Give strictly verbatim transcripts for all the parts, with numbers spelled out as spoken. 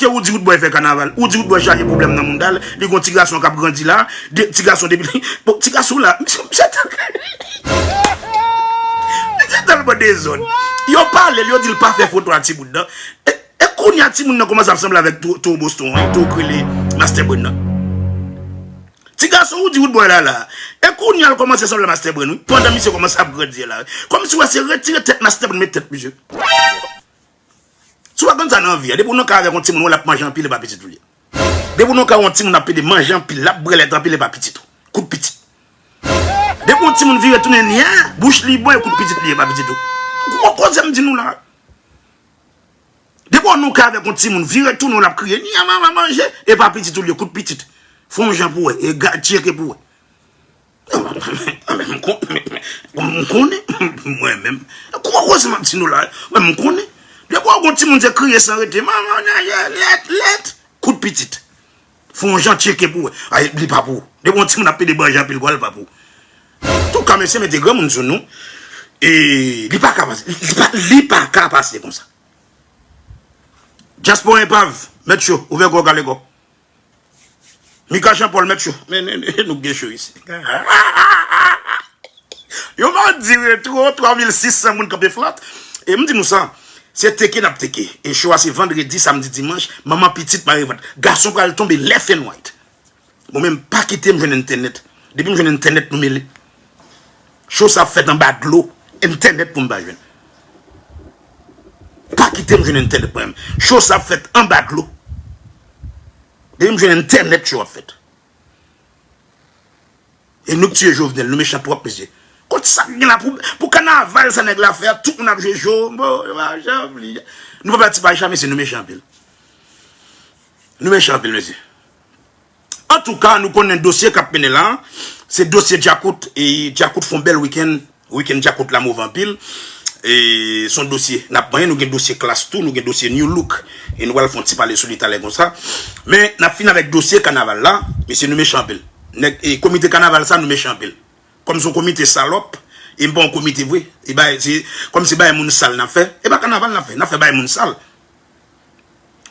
Misye Roody Roodboy fè kanaval. Roody Roodboy chaje pwoblèm nan mouda l. Li gon ti gason k ap grandi la. De, ti gason depi. Bon, ti gason la. Misye, misye tèl. Misye tèlman dezòd. Yo pale l, yo di l pa fè foto a timoun nan. E, e kounye a timoun nan kòmanse ap sanble avèk Two, Two Boston an, Two k rele Master Brain nan. Ti gason Roody Roodboy la la. E kounye a l kòmanse sanble Master Brain wi. Pandan misye kòmanse ap grandi la. Kòmsi w wè se retire tèt Master Brain met tèt misye. Si w pa konn sa nan vi a, depi w nan kay avèk yon timoun, w ap manje anpil, e pa pitit ou li ye. Depi w nan kay yon timoun ap pede manje anpil, l ap brèlèt anpil, e pa pitit ou. Kout pitit. Depi yon timoun vire tounen nyè, bouch li bon, e kout pitit li ye, e pa pitit ou. Gwo koze m di nou la. Depi w nan kay avèk yon timoun, vire tounen, l ap kriye, nyè manman manje, e pa pitit ou li ye, kout pitit. Fè yon jan pou w wè, e ga-, tcheke pou w wè. Mwen menm, m kon-, m konnen, mwen menm. Gwo koze m ap di nou la, mwen m konnen. Depi w gon timoun se kriye san rete, manman, lèt, lèt, kout pitit. Fè yon jan tcheke pou w. Ay, li pa pou ou. Depi yon timoun ap pede manje anpil, kwa l pa pou ou. Antouka, mesye, mete granmoun sou nou. E li pa ka pase, li pa, li pa ka pase konsa. Dyaspora Enpav, mèt cho, ouvè kò w, kale kò. Mika Jean Paul, mèt cho. Men, men, men, nou gen cho isi. Yo madi retwo, twa mil sis san moun kanpe flat. E m di nou sa, se teke n ap teke. E cho a se vandredi, samdi, dimanch, manman pitit mare vant. Gason pral tonbe left and right. Bon, men m pa kite m jwenn entènèt. Depi m jwenn entènèt, nou mele. Cho sa ap fèt anba dlo. Entènèt pou m pa jwenn. Pa kite m jwenn entènèt mwen menm. Cho sa ap fèt anba dlo. Depi m jwenn entènèt, cho ap fèt. E nou k tiye Jovenel, nou mechan twòp, mesye. Kot sa k gen la pou, pou kanaval sa nèg la fè a, tout moun ap jwe cho, bon, yo pa janm li. Nou pa pati pa cha, mesye, nou mechan anpil. Nou mechan anpil, mesye. Antouka, nou konnen dosye k ap mennen la, se dosye Djakout, e Djakout fè yon bèl wikenn, wikenn Djakout la move anpil. E se yon dosye n ap manyen, nou gen dosye Klass tou, nou gen dosye New Look, e nou pral fè yon ti pale sou li talè konsa. Men, n ap fini avèk dosye kanaval la, mesye nou mechan anpil. Nèg, e komite kanaval sa, nou mechan anpil. Kòm se yon komite salòp, e m pa yon komite vre, e bay, se, kòm se bay moun sal n ap fè, e pa kanaval n ap fè, n ap fè bay moun sal.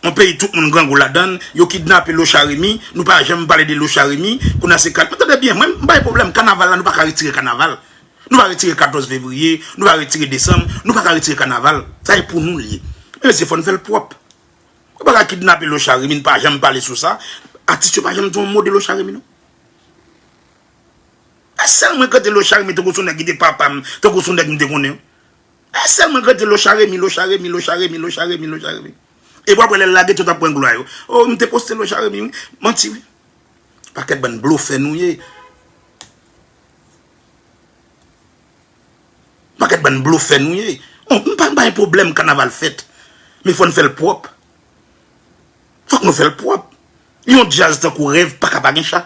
Yon peyi tout moun grangou ladan l, yo kidnape Locha Remy, nou pa janm pale de Locha Remy, kounye a se kan-, tande byen, mwen, m pa gen pwoblèm, kanaval la, nou pa ka retire kanaval. Nou pa retire katòz fevriye, nou pa retire desanm, nou pa ka retire kanaval. Sa e pou nou l ye. Men mesye, fò n fè l pwòp. Ou pa ka kidnape Locha Remy, n pa janm pale sou sa. Atis yo pa janm di yon mo de Locha Remy, non. E sèl mwen k rete Locha Remy tankou se yon nèg ki te papa m, tankou se yon nèg m te konnen. E sèl mwen k rete Locha Remy, Locha Remy, Locha Remy, Locha Remy, Locha Remy. Epi apre lè l lage tout ap pran glwa yo. O, m te poste Locha Remy wi. Manti wi. Pakèt bann blofè nou ye. Pakèt bann blofè nou ye. Bon, m pa, m pa gen pwoblèm kanaval fèt. Men fò n fè l pwòp. Fòk nou fè l pwòp. Yon djaz tankou Rèv pa ka pa gen cha.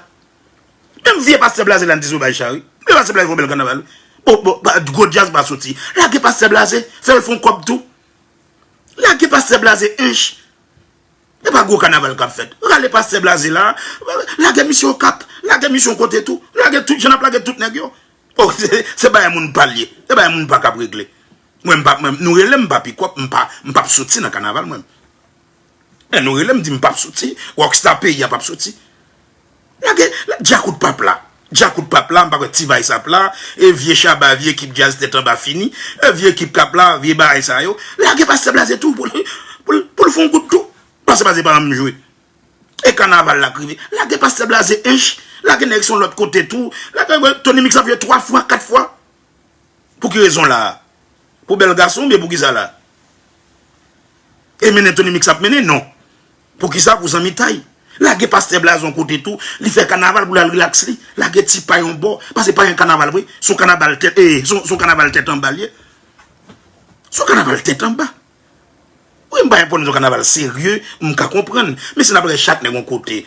Menm vye Pastè Blaze la n te sou bay cha wi. Vye Pastè Blaze fè yon bèl kanaval wi. Bon, bon, pa, gwo djaz pa soti. Lage Pastè Blaze, fè l fè yon kòb tou. Lage Pastè Blaze, ench. E pa gwo kanaval k ap fèt. Rale Pastè Blaze la, lage misye Okap, lage misye yon kote tou. Lage tout, jan n ap lage tout nèg yo. O, se, se bagay moun pa l ye. Se bagay moun pa k ap regle. Mwen, m pa, mwen, nou rele m, m pa pikòp, m pa, m p ap soti nan kanaval mwen. E nou rele m, di m p ap soti, Rockstar peyi a p ap soti. Lage, la, Djakout p ap la. Djakout p ap la, m pa kwè T-Vice ap la, e vye Shabba, vye ekip djaz tèt anba fini, e vye ekip k ap la, vye bagay sa yo. Lage Pastè Blaze tou pou l, pou l, pou l fè yon gout tou. Pastè Blaze pa janm jwe. E kanaval la k rive. Lage Pastè Blaze, ench. Lage nèg se yon lòt kote tou. Lage, Tony Mix ap jwe twa fwa, kat fwa. Pou ki rezon la a? Pou bèl gason oubyen pou ki sa la a? E mennen Tony Mix ap mennen? Non. Pou ki sa? Pou zanmitay. Lage Pastè Blaze yon kote tou, li fè kanaval pou l al rilaks li. Lage Ti Pay yon bò, paske pa yon kanaval vre, se yon kanaval tèt, e, se yon, se yon kanaval tèt anba l ye. Se yon kanaval tèt anba. Wi, m pa gen pwoblèm, se yon kanaval serye, m ka konprann. Men si n ap lage chak nèg yon kote,